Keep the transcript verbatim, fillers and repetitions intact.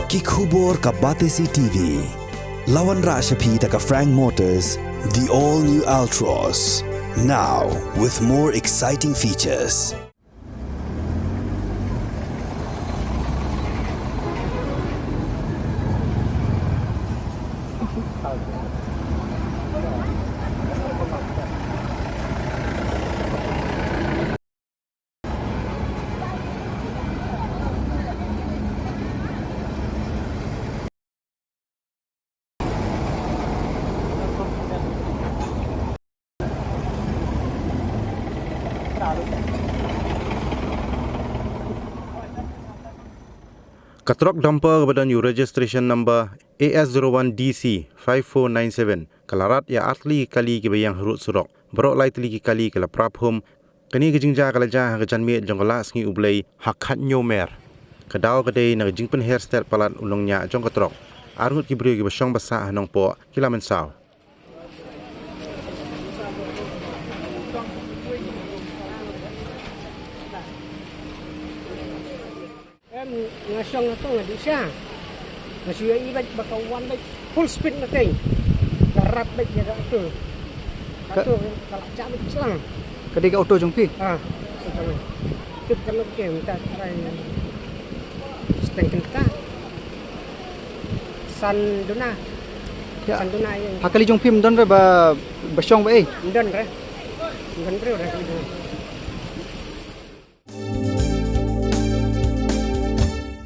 Ki khubor ka Batesi T V. La wanrah sha phi da ka Frank Motors, the all new Altroz. Now with more exciting features. Ka trok dumper kaba don ïa u registration number A S zero one D C five four nine seven ka la rat ïa artylli ki kali kiba ïeng harud surok. Baroh lai tylli ki kali ka la pra phum. Kane ka jingjia ka la jia ha ka janmiet jong ka Laisngi U Blei ha Khatñiewmer. Ka daw ka dei na ka jingpynher stet palat u nongñiah jong ka trok. Arngut ki briew kiba shong ba sah ha Nongpoh ki la mynsaw. Em, nga shong nga to nga dih sha. Nga shu ïohi beit ba ka wan beit full speed na teng. Ka rat beit ïa ka auto. Ka auto ka la jah beit slang. Ka dei ka auto jong phi? Ah, auto jong nga. Tip kan ke mynta trai steng kynta. San duna. Ïa. San duna ïa. Ha kali jong phi ym don re ba, ba shong ba ei? Ym don re. Ym don re, re kali jong nga.